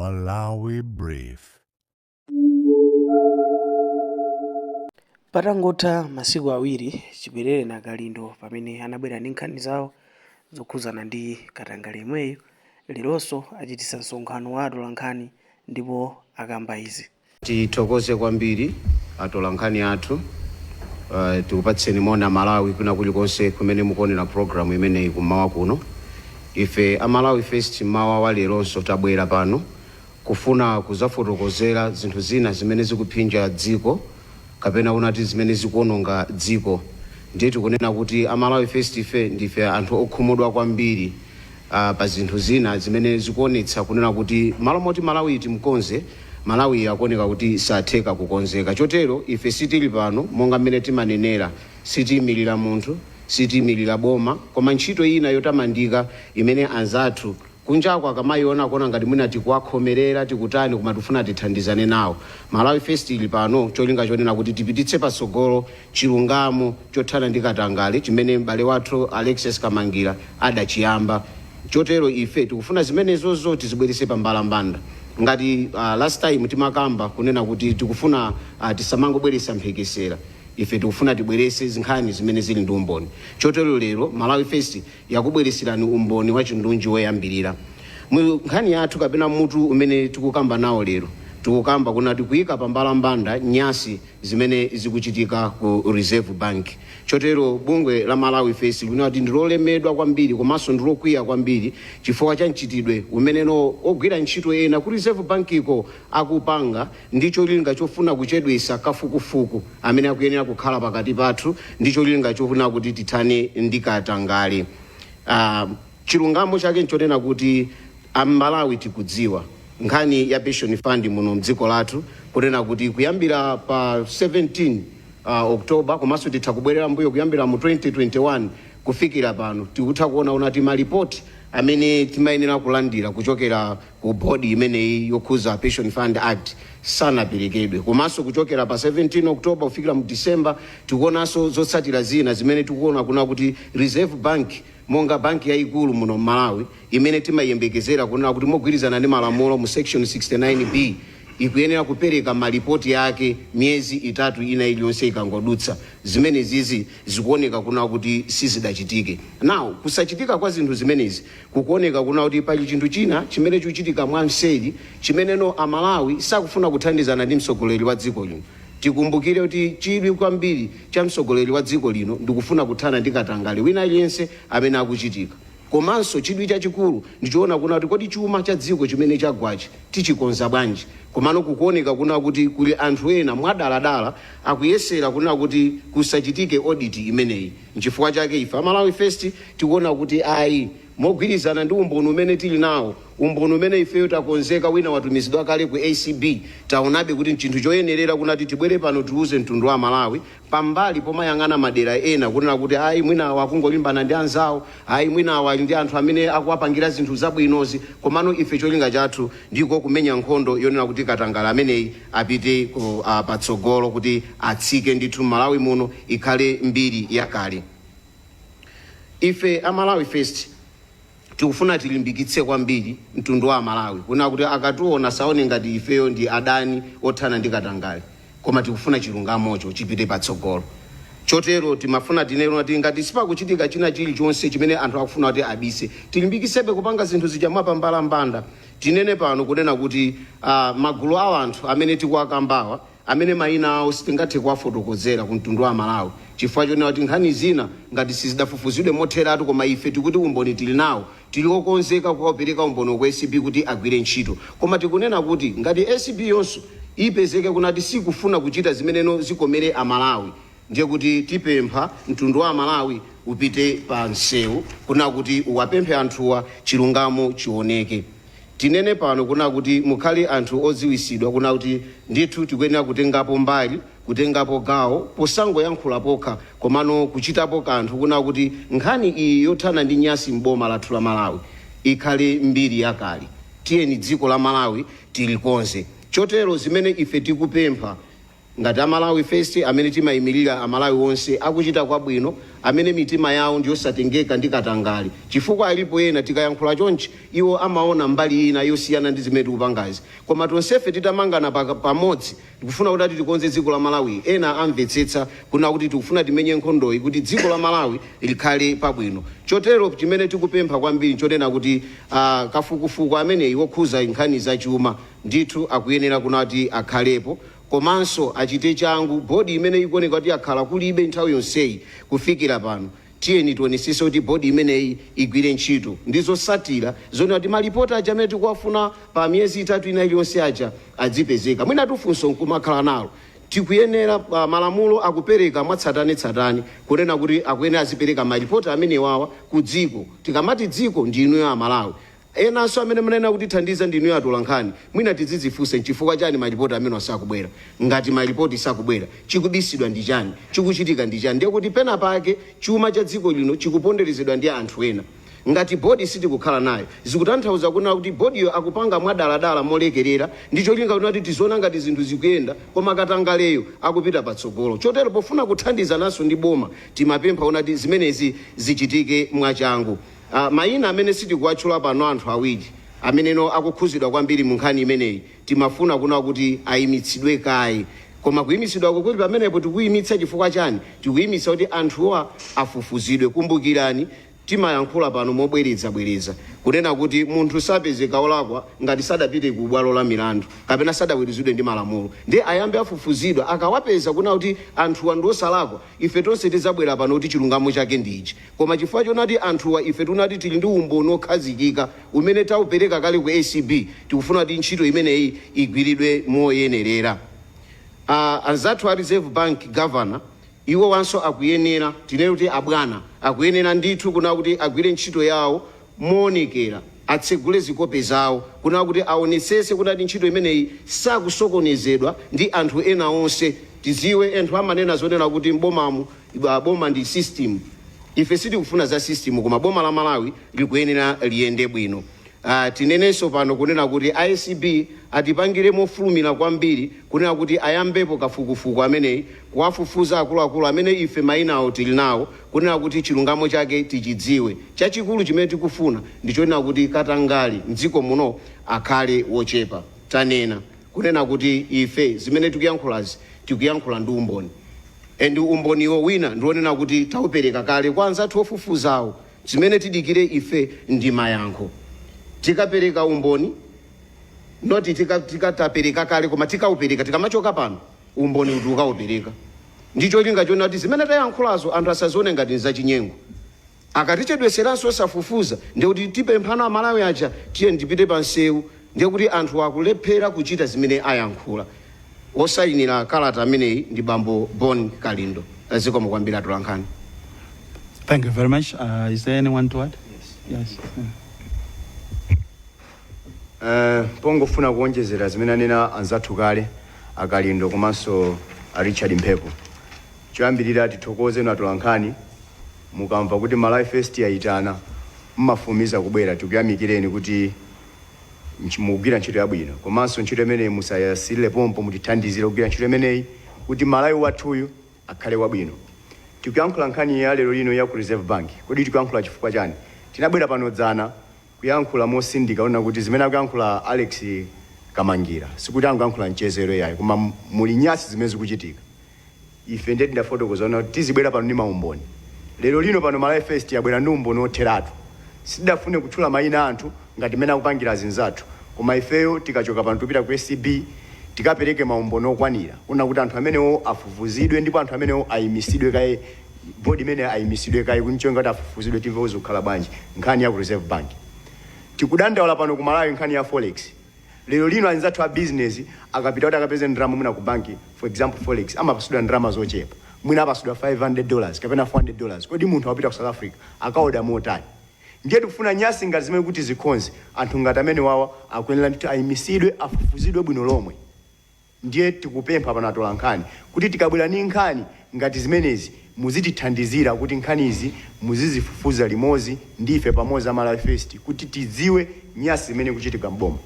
Malawi Brief. Patangotha masiku awiri chibwerereni a Kalindo pamene anabwera ndi nkhani zawo zokhuzana ndi katangale yemweyu, leronso achititsa msonkhano wa atolankhani ndipo akamba izi. Tithokoze kwambiri atolankhani athu. Tikupatseni moni Amalawi kwina kulikonse kumene mukuonera programu imeneyi kummawa kuno. Ife a Malawi First mmawa wa leronso tabwera pano kufuna kuzafotokozera zinthu zina zimene zikuphinja dziko kapena kunati zimene zikuononga dziko. Ndiye tikunena kuti a Malawi First ife ndife anthu okhumudwa kwambiri pa zinthu zina zimene zikuonetsa kunena kuti malo moti Malawi timkonze, Malawi akuoneka kuti satheka kukonzeka. Chotero ife sitili pano monga mmene timanenera, sitiimilira munthu, sitiimilira boma, koma ntchito ina yotamandika imene anzathu kunjako akamaiona akuona ngati mwina tikuwakhomerera, tikutani, koma tikufuna tithandizane nawo. Malawi First ili pano cholinga chonena kuti tipititse patsogolo chilungamo chothana ndi katangale chimene m'bale wathu Alexious Kamangila adachiyamba. Chotero ife tikufuna zimenezozo tizibweretse pa mbalambanda. Ngati last time timakamba kunena kuti tikufuna tisamangobweretsa mphekesera. Ife tikufuna tibweretse nkhani zimene zili ndi umboni. Chotero lero Malawi First yakubweretserani umboni wachindunji woyambirira. Mu nkhani yathu kapena mutu umene tikukamba nawo lero, tikukamba kunena kuti kuyika pa mbalambanda nyasi zimene zikuchitika ku Reserve Bank. Chotero bungwe la Malawi First likunena kuti ndilolemedwa kwambiri komanso ndilokwiya kwambiri chifukwa cha mchitidwe umeneno ogwira ntchito ena ku Reserve Bank ko akupanga ndi cholinga chofuna kuchedwesa kafukufuku amene akuyenera kukhala pakati pathu ndi cholinga chofuna kuti tithane ndi katangale. Chilungamo chake nchonena kuti a Malawi tikudziwa nkhani ya pension fund muno mdziko lathu kunena kuti kuyambira pa 17 October komanso titha kubwerera mbuyo kuyambira mu 2021 kufikira pano tikutha kuona unati malipoti amene timayenera kulandira kuchokera ku board imeneyi yokhuza Pension Fund Act sanaperekedwe. Komanso kuchokera pa 17 October kufikira mu December tikuonanso zotsatira zina zimene tikuona kuna kuti Reserve Bank monga banki yayikulu muno m'Malawi imene timayiyembekezera kunena kuti mogwirizana ndi malamulo mu section 69B ikuyenera kupereka malipoti ake miyezi itatu ina iliyonse ikangodutsa, zimenezizi zikuoneka kuna kuti sizidachitike. Now, kusachitika kwa zinthu zimenezi kukuoneka kuna kuti pali chinthu china chimene chikuchitika mwamseri chimeneno Amalawi sakufuna kuthandizana ndi mtsogoleri wa dziko lino. Tikumbukire kuti chidwi kwambiri cha mtsogoleri wa dziko lino ndikufuna kuthana ndi katangale wina aliyense amene akuchitika. Komanso chidwi chachikulu ndichoona kuna kuti kodi chuma cha dziko chimene chagwachi tichikonza bwanji. Komano kukuoneka kuna kuti kuli anthu ena mwadaladala akuyesera kunena kuti kusachitike audit imeneyi. Nchifukwa chake ife a Malawi First tikuona kuti ayi, mogwirizana ndi umboni umene tili nawo, umboni umene ifeyo takonzeka, wina watumizidwa kale ku acb, taonabe kuti nchinthu choyenerera kunati tibwere pano tiuze mtundu wa Malawi pambali pomayang'ana madera ena kunena kuti ayi, mwina awa akungolimbana ndi anzawo, ayi, mwina awa ali ndi anthu amene akuwapangira zinthu zabwinozi, komano ife cholinga chathu ndiko kumenya nkhondo yonena kuti katangale ameneyi apite patsogolo kuti atsike ndithu m'Malawi muno, ikhale mbiri yakale. Ife a Malawi First tikufuna tilimbikitse kwambiri mtundu wa Amalawi kunena kuti akationa asaone ngati ifeyo ndi adani othana ndi katangale, koma tikufuna chilungamocho chipite patsogolo. Chotero timafuna tinene kuti ngati sipakuchitika china chilichonse chimene anthu akufuna kuti abise, tilimbikitsebe kupanga zinthu zija mwapambalambanda. Tinene pano kunena kuti magulu a anthu amene tikuwakambawa, amene mayina awo sitingathe kuwafotokozera ku mtundu wa Amalawi chifukwa chonena kuti nkhani zina ngati sizidafufuzidwe motheratu, koma ife tikuti umboni tili nawo, tili okonzeka kukaupereka umboni ku acb kuti agwire ntchito. Koma tikunena kuti ngati acb yonso ipezeke kunati sikufuna kuchita zimeneno zikomere Amalawi, ndiye kuti tipempha mtundu wa Amalawi upite pa msewu kunena kuti uwapemphe anthuwa chilungamo chioneke. Tinene pano kunena kuti mukhale anthu odziwisidwa kunena kuti ndithu tikuyenera kutengapo mbali, kutengapo gawo posangoyankhula pokha komano kuchitapo kanthu kunena kuti nkhani iyi yothana ndi nyasi m'boma lathu la Malawi ikhale mbiri yakale. Tiyeni dziko la Malawi tilikonze. Chotero zimene ife tikupempha Ngati Amalawi First amene timayimirira Amalawi onse akuchita kwabwino, amene mitima yawo ndiyosatengeka ndi katangale, chifukwa alipo ena tikayankhula chonchi iwo amaona mbali ina yosiyana ndi zimene tikupangazi. Koma tonsefe titamangana pamodzi, tikufuna kuti ati tikonze dziko la Malawi. Ena amvetsetsa kuna kuti tikufuna timenye nkhondoyi kuti dziko la Malawi likhale pabwino. Chotero chimene tikupempha kwambiri chonena kuti kafukufuku ameneyi wokhuza nkhani zachuma ndithu akuyenera kunati akhalepo, komanso achite changu bodi imene ikuoneka kuti akhala kulibe nthawi yonseyi kufikira pano. Tiyeni tionesese kuti bodi imeneyi igwire ntchito ndizosatira zonena kuti malipoti aja amene tikuwafuna pa miyezi 3 ina iliyonse aja adzipezeka. Mwina tufunso nkumakhala nalo, tikuyenera malamulo akupereka mwatsatanetsatane kunena kuti akuyenera azipereka malipoti amenewawa ku dziko. Tikamati dziko, ndi inuyo Amalawi. Enanso amene munena kuti thandiza ndi inuyo atolankhani. Mwina tidzidzifunse, nchifukwa chani malipoti amene asakubwera? Ngati malipoti sakubwera, chikubisidwa ndi chani? Chikuchitika ndi chani? Ndiye kuti pena pake chuma cha dziko lino chikuponderezedwa ndi anthu ena. Ngati bodi sitikukhala nayo, zikutanthauza kunena kuti bodiyo akupanga mwadaladala, molekerera, ndi cholinga kuti tiziona ngati zinthu zikuyenda, koma katangaleyo akupita patsogolo. Chotero pofuna kuthandizananso ndi boma, timapempha kuti zimenezi zichitike mwachangu. Mayina amene sitikuwatchula pano, anthu awiri ameneno akukhuzidwa kwambiri mu nkhani imeneyi, timafuna kuna kuti ayimitsidwe kaye. Koma kuyimitsidwako kuti pamenepo tikuyimitsa chifukwa chani? Tikuyimitsa kuti anthuwa afufuzidwe. Kumbukirani, timayankhula pano mobwerezabwereza kunena kuti munthu sapezeka olakwa ngati sadapite ku bwalo la milandu kapena sadaweruzidwe ndi malamulo. Ndiye ayambe afufuzidwa. Akawapeza kuna kuti anthuwa ndi osalakwa, ife tonse tidzabwera pano kuti chilungamo chake ndi ichi. Koma chifukwa chonati anthuwa ife tunati tili ndi umboni okhazikika umene taupereka kale ku ACB, tikufuna kuti ntchito imeneyi igwiridwe moyenerera. Anzathu a Reserve Bank governor, iwo wanso akuyenera, tinene kuti abwana akuyenera ndithu kuna kuti agwire ntchito yawo moonekera, atsegule zikope zawo kuna kuti aonetsetse kuti ntchito imeneyi sakusokonezedwa ndi anthu ena onse. Tiziwe anthu amanena zonena kuti mbomamu boma ndi system. Ife sitikufuna za system, koma boma la Malawi likuyenera liyende bwino. Tinenenso pano kunena kuti ACB atipangire mofulumira kwambiri kunena kuti ayambepo kafukufuku ameneyi, kuwafufuza akuluakulu amene ife mayina awo tili nawo, kunena kuti chilungamo chake tichidziwe. Chachikulu chimene tikufuna ndichonena kuti katangale mdziko muno akhale wochepa. Tanena kunena kuti ife zimene tikuyankhulazi tikuyankhula ndi umboni, and umboniwo wina ndionena kuti taupereka kale kwa anzathu ofufuzawo. Zimene tidikire ife ndi mayankho. Tikapereka umboni, noti tikatapereka kale, koma tikaupereka tikamachoka pano umboni kuti ukaupereka ndicho linga chonena kuti zimene tayankhulazo anthu asazione ngati nzachinyengo. Akatichedweseranso osafufuza, ndiye kuti tipemphana Amalawi aja, tiye ndipite pa nsewu. Ndiye kuti anthu akulephera kuchita zimene ayankhula. Osayinira kalata ameneyi ndi bambo Bon Kalindo. Zikomo kwambiri atolankhani. Thank you very much. Is there anyone to add? Yes. Pongofuna kuonjezera zimene anena anzathu kale, aKalindo komanso a Richard Mphepo, choyambirira tithokoze inu atolankhani. Mukamva kuti Malawi First yayitana, mmafumiza kubwera. Tikuyamikireni kuti mukugwira ntchito yabwino, komanso ntchito imeneyi musayasirire pompo, mutithandizire kugwira ntchito imeneyi kuti Malawi wathuyu akhale wabwino. Tikuyankhula nkhani ya lero lino ya ku Reserve Bank. Kodi tikuyankhula chifukwa chani? Tinabwera pano dzana kuyankhula mosindika kunena kuti zimene akuyankhula Alex Kamangira sikuti angoyankhula mchezero yayi, koma muli nyasi zimene zikuchitika. Ife ndiye tindafotokoza kunena kuti tizibwera pano ndi maumboni. Lero lino pano Malawi First yabwera ndi umboni otheratu. Sitidafune kutchula mayina anthu ngati mmene akupangira azinzathu, koma ifeyo tikachoka pano tupita ku ACB tikapereke maumboni okwanira kunena kuti anthu amenewo afufuzidwe, ndipo anthu amenewo ayimisidwe kaye, bodi imene ayimisidwe kaye kunchonga kuti afufuzidwe, timve kuzikhala bwanji nkhani ya ku Reserve Bank. Tikudandaula pano ku Malawi nkhani ya forex. Lero lino anzathu a business akapita kuti akapeze ndalama mwina ku banki, for example forex, amapasidwa ndalama zochepa, mwina apasidwa $500 kapena $400. Kodi munthu akapita ku South Africa akaoda motani? Ndiye tikufuna nyasi ngati zimene kuti zikonze. Anthu ngati amene wawa akuyenera ndithu ayimisidwe, afufuzidwe bwino lomwe. Ndiye tikupempha pano atolankhani kuti tikabwera ndi nkhani ngati zimenezi muzitithandizira kuti nkhanizi muzizifufuza limodzi ndife pamodzi a Malawi First kuti tidziwe nyasi zimene kuchitika mboma.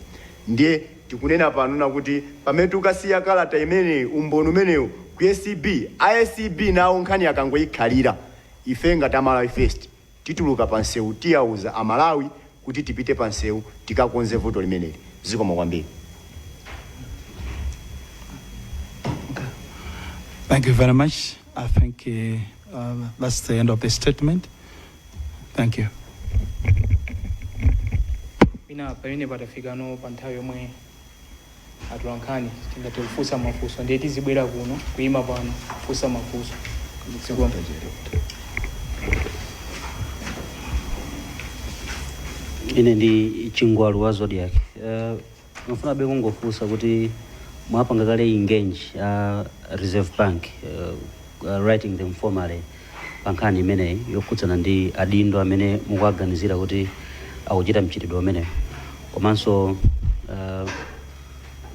Ndiye Tikunena pano nakuti pamene tikasiya kalata imeneyi, umboni umenewu ku ACB, ACB nawo nkhani akangoyikhalira, ife ngati Amalawi First tituluka pa nsewu, tiyauza Amalawi kuti tipite pa nsewu tikakonze vuto limeneli. Zikomo kwambiri. Thank you very much. I think that's the end of the statement. Thank you. Ina pamene patafikano pa nthawi yomwe atolankhani tingathe kufunsa mafunso, ndiye tizibwera kuno kuyima pano kufunsa mafunso. Zikomo. Ine ndi Chingwalu wa Zodiak. Mafuna be kungofunsa kuti mwapanga kale engage Reserve Bank, writing them formally pa nkhani imeneyi yokhudzana ndi adindo amene mukuaganizira kuti akuchita mchitidwe umenewu, komanso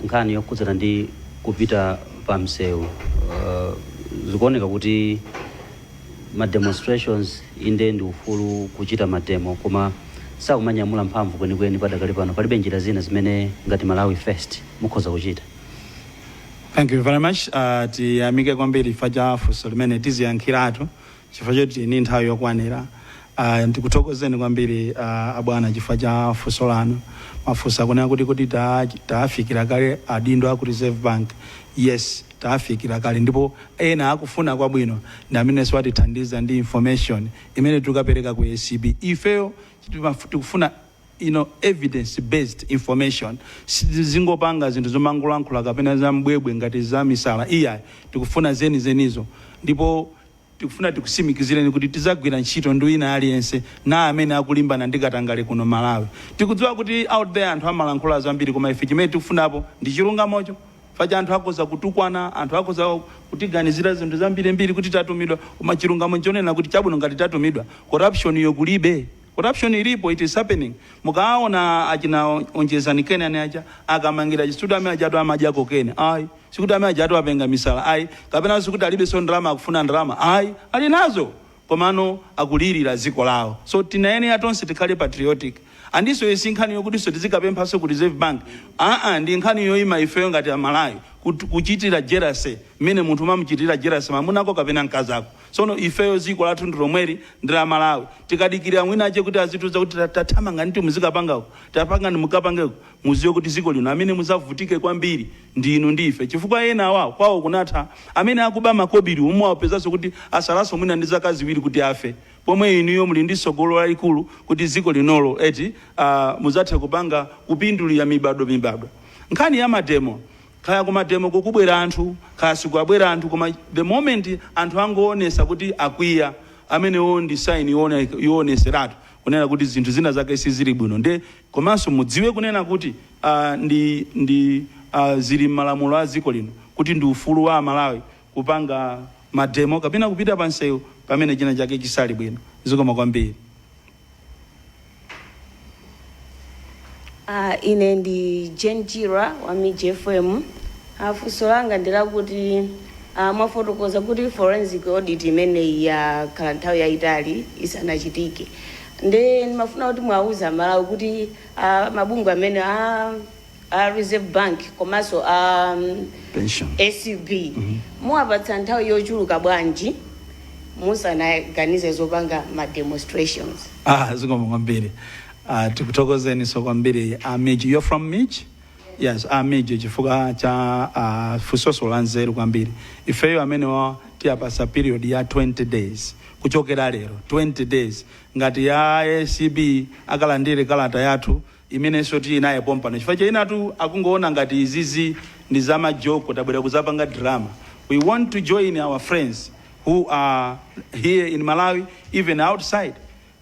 nkhani yokhudzana ndi kupita pa msewu, zikuoneka kuti ma demonstrations inde ndi ufulu kuchita ma demo, koma sakumanyamula mphamvu kwenikweni padakali pano. Palibe njira zina zimene ngati Malawi First mukhoza kuchita? Thank you very much. Tiyamike kwambiri chifukwa cha funso limene tiziyankhiratu chifukwa choti ni nthawi yokwanira. Ndikuthokozeni kwambiri abwana chifukwa cha funso lanu. Mafunso akunena kuti taafikira kale adindo aku Reserve Bank. Yes, taafikira kale, ndipo ena akufuna kwabwino ndi amenenso atithandiza ndi information imene tikapereka ku ACB. Ifeyo tikufuna evidence based information. Zingopanga zinthu zomangolankhula kapena za mbwebwe ngati za misala, iya, tikufuna zenizenizo. Ndipo tikufuna tikusimikizireni kuti tizagwira ntchito ndi wina aliyense na amene akulimbana ndi katangale kuno Malawi. Tikudziwa kuti out there anthu amalankhula zambiri, koma ife chimene tikufunapo ndi chilungamocho. Facha anthu akhoza kutukwana, anthu akhoza kutiganizira zinthu zambirimbiri kuti tatumidwa, koma chilungamo nchonena kuti chabwino, ngati tatumidwa, corruption iyo kulibe? Corruption ilipo, it is happening. Mukaona achina Onjezani Kenani aja akamangira chisudu, amene ajatu amadya kokene, ayi, sikuti amene ajatu apenga misala, ayi, kapena sikuti alibe so ndalama, akufuna ndalama, ayi, ali nazo, komano akulirira dziko lawo. So tinayenera tonse tikhale patriotic. Andiso isi nkhani yokutinso tizikapemphaso ku Reserve Bank, aa, ndi nkhani yoyima ifeyo ngati Amalawi kuchitira jealousy mmene munthu umamuchitira jealousy mamunako kapena mkazako. Tsono ifeyo dziko lathu ndi lomweli, ndi la Malawi. Tikadikirira mwinache kuti azituza kuti tathamanga ndi muzikapangako, tapanga ndi mukapangeko, muziwe kuti dziko lino amene muzavutike kwambiri ndi inu ndi ife, chifukwa ena awawo kwawo kunatha. Amene akuba makobiri umwe awapezanso kuti asalaso mwina ndi zaka 2 kuti afe, pomwe inuyo muli ndi tsogolo lalikulu kuti dziko linolo eti muzathe kupanga kupindulira mibado mibado. Nkhani ya ma demo, kaya kuma demo kukubwera anthu, kaya sikubwera anthu, koma the moment anthu angoonesa kuti akwiya, amenewo ndi sign yooneseratu kunena kuti zinthu zina zake sizili bwino. Nde komanso mudziwe kunena kuti ndi zili m'malamulo a dziko lino kuti ndi ufulu wa Amalawi kupanga ma demo kapena kupita pa msewu pamene china chake chisali bwino. Zikomo kwambiri. Ine ndi Jane Jira wa Mij FM. Funso langa ndi lakuti mwafotokoza kuti forensic audit imeneyi yakhala nthawi yayitali isanachitike, nde ndimafuna kuti mwauza Amalawi kuti mabungwe amene a Reserve Bank komanso a pension ACB muwapatsa nthawi yochuluka bwanji musanaganize zopanga ma demonstrations? Zikomo kwambiri. Tikuthokozeni so kwambiri a Mij. You're from Mij? Yes, a Mij, chifukwa cha funsoso la nzeru kwambiri. Ifeyo amenewa tiyapasa period ya 20 days kuchokera lero, 20 days. Ngati ya ACB akalandire kalata yathu imenenso tili naye pompano, chifukwa cha inatu akungoona ngati izizi ndi zamajoko, tabwera kuzapanga drama. We want to join our friends who are here in Malawi, even outside,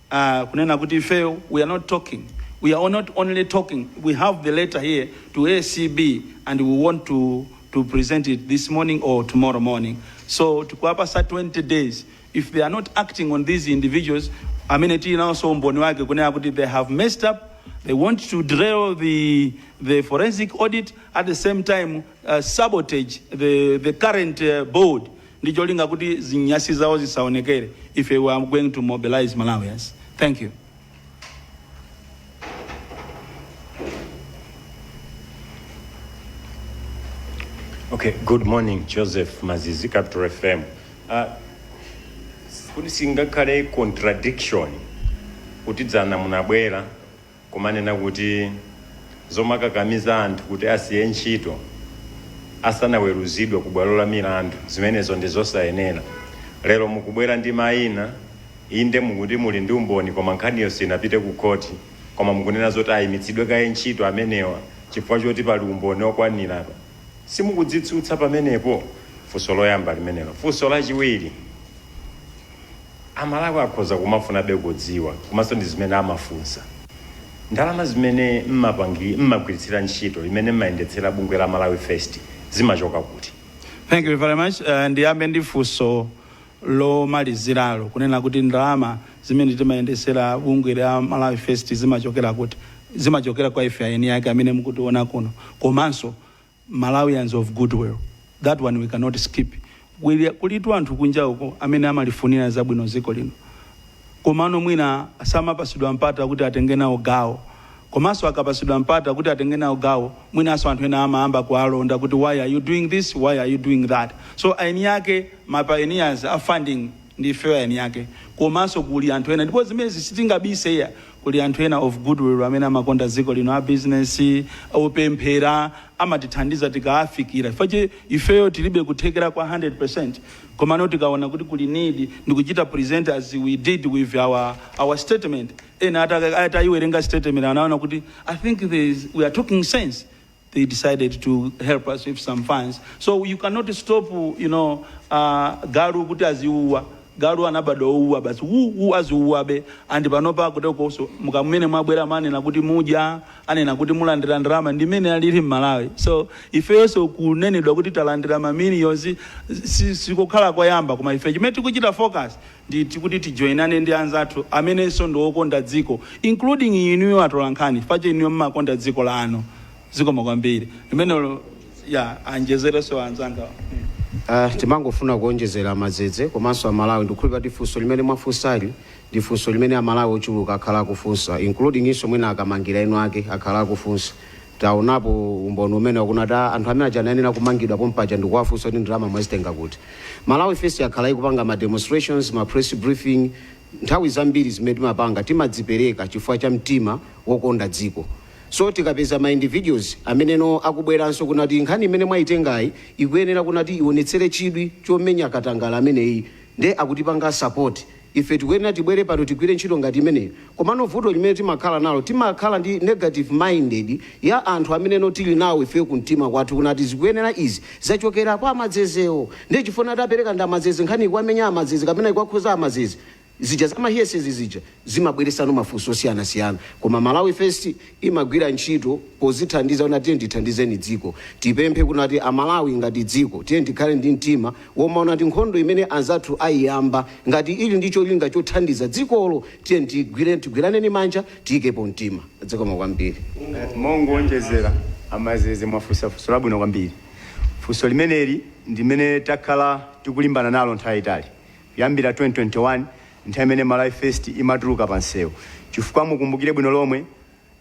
kunena kuti ifeyo we are not talking, we are not only talking, we have the letter here to ACB and we want to present it this morning or tomorrow morning. So tikuwapasa 20 days. If they are not acting on these individuals amene tili nawonso umboni wake kunena kuti they have messed up, they want to derail the forensic audit, at the same time sabotage the current board ndi cholinga kuti zinyasi zawo zisaonekere, if we are going to mobilize Malawians. Thank you. Okay, good morning, Joseph Mazizi, Capital FM. Kuti singakhale contradiction kuti dzana munabwera kumanena kuti zomakakamiza anthu kuti asiye ntchito asanaweruzidwe ku bwalo la milandu, zimenezo ndi zosayenera. Lero mukubwera ndi mayina, inde mukuti muli ndi umboni, koma nkhaniyo sinapite ku khoti, koma mukunena zoti ayimitsidwe kaye ntchito amenewa chifukwa choti pali umboni okwanira. Pa simukudzitsutsa pamenepo? Funso loyamba limenelo. Funso lachiwiri, Amalawi akhoza kumafunabe kudziwa, komanso ndi zimene amafunsa: ndalama zimene mmagwiritsira ntchito, imene mmayendetsera bungwe la Malawi First, zimachoka kuti? Thank you very much. Ndiyambe ndi funso lomaliziralo, kunena kuti ndalama zimene timayendesera bungwe la Malawi First zimachokera kuti? Zimachokera kwa ife eni ake amene mukutiona kuno, komanso Malawians of goodwill. That one we cannot skip. Kulitu anthu kunja uko amene amalifunira zabwino dziko lino, komano mwina samapasidwa mpata kuti atenge nawo gawo. Komanso akapasidwa mpata kuti atenge nawo gawo, mwinanso anthu ena amayamba kualonda kuti, "Why are you doing this? Why are you doing that?" So eni yake, ma pioneers a funding, ndi ifeyo eni yake, komanso kuli anthu ena, ndipo zimenezi sitingabise iya, kuli anthu ena of goodwill amene amakonda dziko lino, a business, opemphera, amatithandiza tikaafikira. Ifache ifeyo tilibe kuthekera kwa 100%, komano tikaona kuti kuli need ndikuchita present as we did with our statement, ena atayiwerenga statement anaona kuti, "I think we are talking sense." They decided to help us with some funds. So you cannot stop galu kuti aziuwa. Galu anabadwa ouwa basi, wu aziuwabe. And panopa kutekonso mukamene mwabwera manena kuti mudya, anena kuti mulandira ndalama, ndimene alili m'Malawi. So ifeyonso kunenedwa kuti talandira ma millions sikukhala koyamba, koma ife chimene tikuchita focus ndi tikuti tijoinane ndi anzathu amenenso ndi okonda dziko, including inuyo atolankhani, fache inuyo mmakonda dziko lanu. Zikomo kwambiri. Limenelo ya anjezerenso anzanga. Timangofuna kuonjezera, Madzedze komanso Amalawi, ndikukhulupirira kuti funso limene mwafunsali ndi funso limene Amalawi ochuluka akhala akufunsa, including inso mwina akamangira enu ake akhala akufunsa. Taonapo umboni umene wakunati anthu amene aja anayenera kumangidwa pompaja ndikuwafunsa kuti ndalama mwazitenga kuti. Malawi First akhala ikupanga ma demonstrations, ma press briefing nthawi zambiri. Zimene timapanga timadzipereka chifukwa cha mtima wokonda dziko. So tikapeza ma individuals ameneno akubweranso kunati nkhani imene mwayitengayi ikuyenera kunati ionetsere chidwi chomenya katangala ameneyi, nde akutipanga support, ife tikuyenera tibwere pano tigwire ntchito ngati imeneyo. Komano vuto limene timakhala nalo, timakhala ndi negative minded ya anthu ameneno tili nawo ife kumtima kwathu, kunati zikuyenera izi zachokera kwa Amadzezewo, ndiye chifuna tapereka ndi Amadzeze, nkhani ikuwamenya Amadzeze kapena ikuwakhuza Amadzeze. Zija zamahiyesezi zija zimabweresano mafunso osiyanasiyana. Koma Malawi First imagwira ntchito pozithandiza kuti tiye tithandizeni dziko. Tipemphe kunati Amalawi ngati dziko, tiye tikhale ndi mtima womaona kuti nkhondo imene anzathu ayiyamba, ngati ili ndi cholinga chothandiza dzikolo, tiye tigwire, tigwiraneni manja, tiyikepo mtima. Zikomo kwambiri. Mongonjezera, Amazeze, mwafunsa funso labwino kwambiri. Funso limeneli ndimene takhala tikulimbana nalo nthawi itali, kuyambira 2021, nthawi imene Malawi First imatuluka pa msewu. Chifukwa mukumbukire bwino lomwe,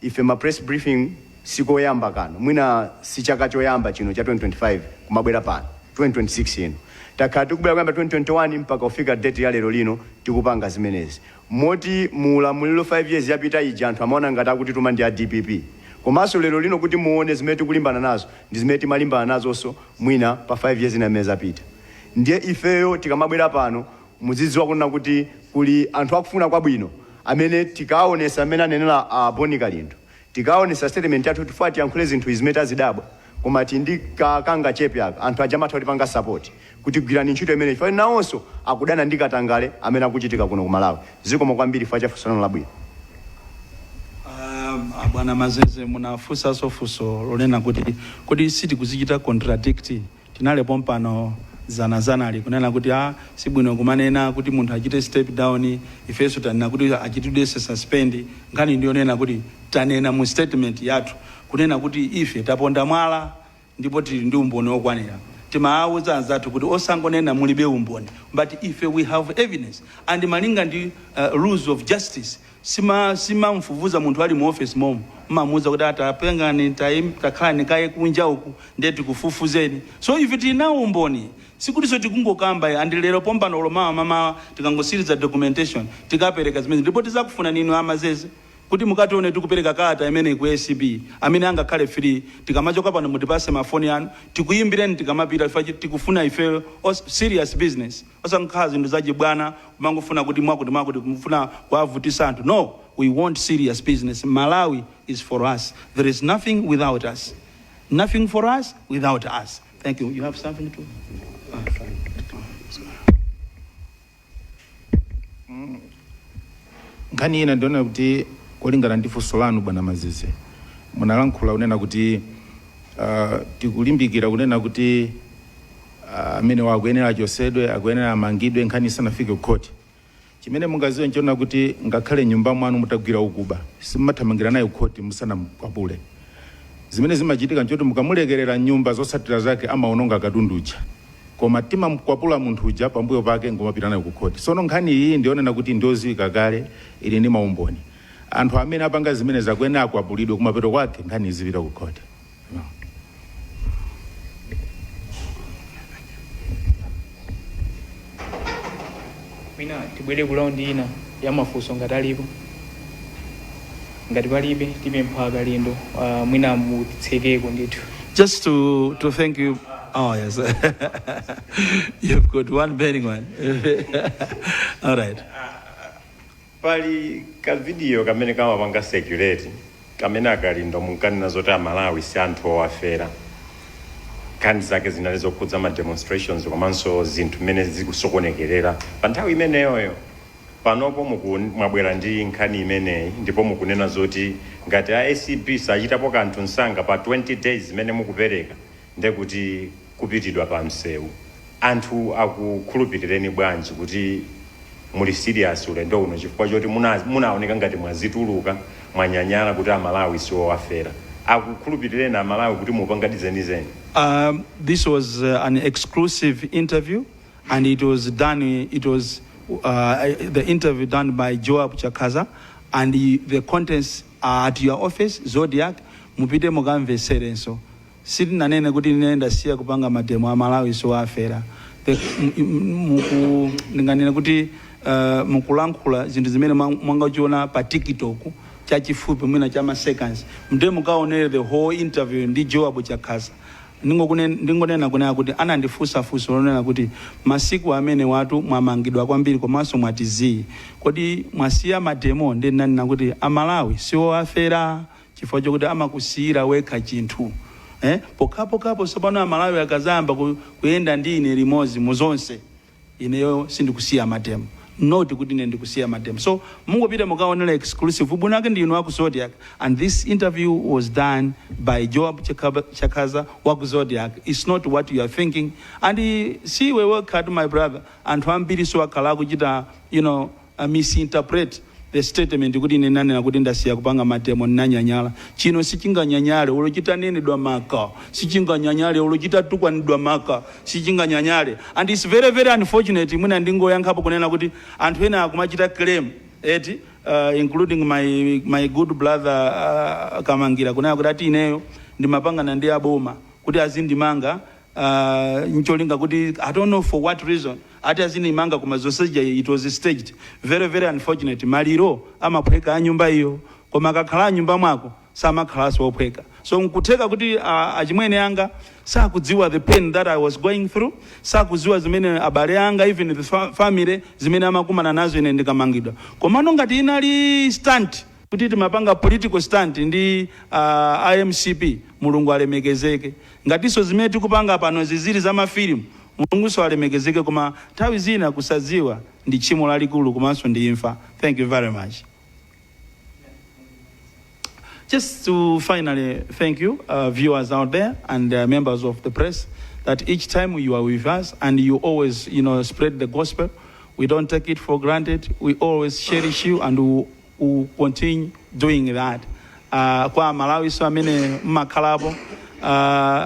ife ma press briefing sikoyamba kano, mwina si chaka choyamba chino cha 2025 kumabwera pano 2026 ino. Takhala tikubwera kuyamba 2021 mpaka kufika date ya lero lino tikupanga zimenezi, moti mu ulamuliro 5 years yapita ija anthu amaona ngati akutituma ndi a DPP. Komanso lero lino kuti muone zimene tikulimbana nazo ndi zimene timalimbana nazonso mwina pa 5 years ina imene zapita. Ndiye ifeyo tikamabwera pano, muzidziwa kunena kuti kuli anthu akufuna kwabwino amene tikaonesa amene anenera a Boni Kalindo, tikaonesa statement yathu, tifuna tiyankhule zinthu izi zimene tazidabwa, koma tindi kakanga chepe aka, anthu aja amatha kutipanga support kuti gwirani ntchito imene, chifukwa nawonso akudana ndi katangale amene akuchitika kuno ku Malawi. Zikomo kwambiri chifukwa cha funso lanu labwino. Bwana Mazeze, munafunsanso funso lonena kuti kodi sitikuzichita contradict? Tinalepo mpano zanazanali kunena kuti a sibwino kumanena kuti munthu achite step down, ifenso tanena kuti achitidwenso suspend. Nkhani ndiyonena kuti tanena mu statement yathu kunena kuti ife taponda mwala ndipo tili ndi umboni wokwanira. Timawawuza anzathu kuti osangonena mulibe umboni, but ife we have evidence, and malinga ndi rules of justice, simamfufuza munthu ali mu office momo. Mmamuwuza kuti atapengani, takhalani kaye kunja uku, ndiye tikufufuzeni. So ife tinawo umboni, sikutinso tikungokamba. And lero pompano, olo mamawa tikangosiriza documentation, tikapereka zimene, ndipo tizakufuna ninu amazeze kuti mukatione tikupereka kalata imene ku ACB. Amene angakhale free, tikamachoka pano mutipase mafoni anu, tikuyimbireni tikamapita. Ife tikufuna ife serious business, osankhala zinthu zachibwana, kumangofuna kuti mwakuti mwakuti, kumufuna kuavutisa anthu. No, we want serious business. Malawi is for us. There is nothing without us, nothing for us without us. Thank you. You have something to Nkhani ina ndiona kuti kolingana ndi funso lanu, bwana Mazeze, munalankhula kunena kuti tikulimbikira kunena kuti amene akuyenera achosedwe, akuyenera amangidwe nkhani isanafike ku khoti. Chimene mungaziwe nchiona kuti ngakhale nyumba mwanu mutagwira ukuba, simumathamangira naye kukhoti musanamukwapule. Zimene zimachitika nchoti mukamulekerera nyumba, zotsatira zake amaononga katundu uja. Koma timamkwapula munthu uja, pambuyo pake ngomapita naye kukhoti. Sono nkhani iyi ndionena kuti ndioziwika kale, ili ndi maumboni. Anthu amene apanga zimene zakuyenera akwapulidwe, kumapeto kwake nkhani izipita kukhoti. Mwina tibwere ku raundi ina ya mafunso ngati alipo. Ngati palibe, tipempha Kalindo, mwina mutsekeko ndithu. Just to thank you. Oh, yes. You've got one burning one. All right. Pali kavidiyo kamene kamapanga circulate, kamene akalindo munkanena zoti Amalawi si anthu owafera. Nkhani zake zinali zokhudza ma demonstrations komanso zinthu mmene zikusokonekerera pa nthawi imeneyoyo. Panopo mwabwera ndi nkhani imeneyi, ndipo mukunena zoti ngati a ACB sachitapo kanthu msanga pa 20 days zimene mukupereka, ndekuti kupitidwa pa msewu. Anthu akukhulupirireni bwanji kuti muli serious ulendo uno, chifukwa choti munaoneka ngati mwazituluka, mwanyanyala kuti Amalawi siwowafera? Akukhulupirireni Amalawi kuti mupangadi zenizeni? This was an exclusive interview, and it was done. It was the interview done by Joab Chakaza, and the contents are at your office, Zodiac. Mupite mukamveserenso. Sitinanene kuti ine ndasiya kupanga mademo, Amalawi siwafera. Ndinganene kuti mukulankhula zinthu zimene mwangachiona pa TikTok chachifupi, mwina cha ma seconds. Mde mukaonere the whole interview ndi Joab Chakaza. Ndingonena kunena kuti anandifunsa funso lonena kuti masiku amene watu mwamangidwa kwambiri komanso mwatizii, kodi mwasiya mademo? Ndinanena kuti Amalawi siwoafera, chifukwa chokuti amakusiyira wekha chinthu, eh? Pokhapokhapo tsopano Amalawi akazayamba kuyenda ndi ine limodzi muzonse, ineyo sindikusiya mademo, not kuti ine ndikusiya mademo. So mungopita mukaonera exclusive bwino ake ndinu aku Zodiac, and this interview was done by Joab Chakaza waku Zodiac. It's not what you are thinking. And see, we work hard, my brother. Anthu ambiri so akhala akuchita misinterpret the statement kuti ine nanena kuti ndasiya kupanga mademo, ndinanyanyala. Chino sichinganyanyale ulo chitanenedwa maka, sichinganyanyale ulo chitatukwanidwa maka, sichinganyanyale. And it's very, very unfortunate. Mwina ndingoyankhapo kunena kuti anthu ena akumachita claim eti, including my good brother Kamangira, kunena kuti ati ineyo ndimapangana ndi aboma kuti azindimanga, ncholinga kuti, I don't know for what reason, ati azindimanga, koma zonse it was staged. Very, very unfortunate. Maliro amaphweka a nyumba iyo, koma akakhala a nyumba mwako samakhalanso ophweka. So nkutheka kuti achimwene anga sakudziwa the pain that I was going through, sakudziwa zimene abale anga, even the family, zimene amakumana nazo ine ndikamangidwa. Komano ngati inali stunt kuti timapanga political stunt ndi IMCP, Mulungu alemekezeke. Ngatinso zimene tikupanga pano zizili za mafilimu, Mulungunso alemekezeke. Koma nthawi zina kusadziwa ndi tchimo lalikulu komanso ndi imfa. Thank you very much. Just to finally thank you, viewers out there and members of the press, that each time you are with us and you always spread the gospel. We don't take it for granted. We always cherish you and we will continue doing that. Kwa Malawi so amene mmakhalapo,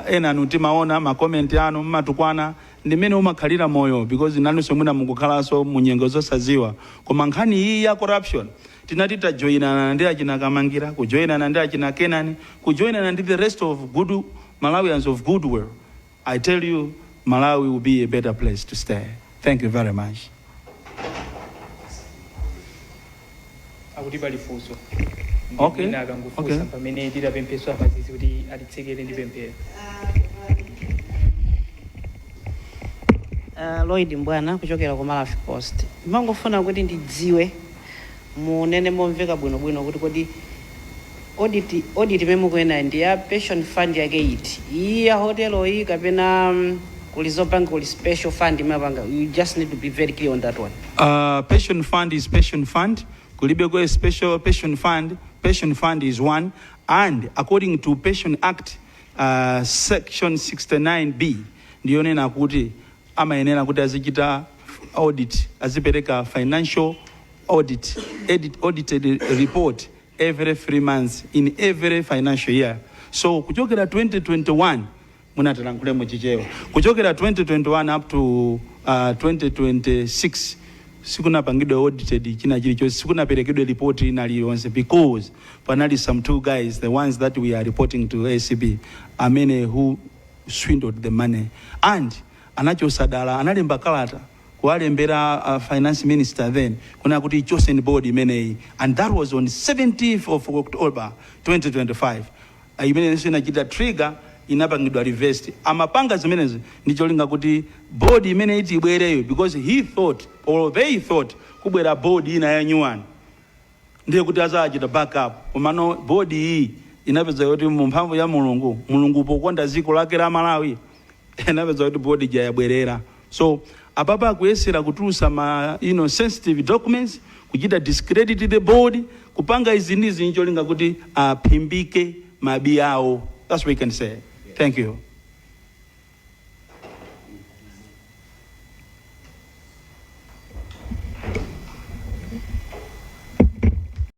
ena anu timaona makomenti anu, mmatukwana, ndimene umakhalira moyo, because nanunso mwina mukukhalanso mu nyengo zosaziwa. Koma nkhani iyi ya corruption Tinati tajoyinana ndi achina Kamangira, kujoyinana ndi achina Kenani, kujoyinana ndi the rest of good Malawians of goodwill, I tell you, Malawi will be a better place to stay. Thank you very much. Akuti pali funso. Okay. Mwina akangofunsa pamene titapempheso apazizi kuti atitsekere ndi pemphero. Lloyd Mbwana kuchokera ku Malawi Post. Ndimangofuna kuti ndidziwe, munene momveka bwinobwino kuti kodi audit imene mukuyenayi ndi ya pension fund yake iti, iyi ya hotelo iyi, kapena kuli zopanga, kuli special fund imapanga? You just need to be very clear on that one. Pension fund is pension fund. Kulibeko a special pension fund. Pension fund is one. And according to Pension Act, section 69B, ndiyonena kuti amayenera kuti azichita audit, azipereka financial audit, audited report every 3 months in every financial year. So kuchokera 2021, munatalankhule muchichewa, kuchokera 2021 up to 2026 sikunapangidwe audited china chilichonse, sikunaperekedwe report ina liliyonse, because panali some two guys, the ones that we are reporting to ACB, amene who swindled the money, and anachosadala, analemba kalata kuwalembera finance minister then kuna kuti ichoseni board imeneyi, and that was on 17th of October 2025. Imenenso inachita trigger, inapangidwa reversed. Amapanga zimenezi ndi cholinga kuti board imene iti ibwereyo, because he thought or they thought kubwera board ina ya new one, ndiye kuti azachita backup. Komano board iyi inapeza kuti mu mphamvu ya Mulungu, Mulungu pokonda dziko lake la Malawi, inapeza kuti board ija yabwerera. So apapa akuyesera kutulusa ma sensitive documents, kuchita discredit the board, kupanga izi ndi izi ncholinga kuti aphimbike mabi awo. That's what we can say. Thank you.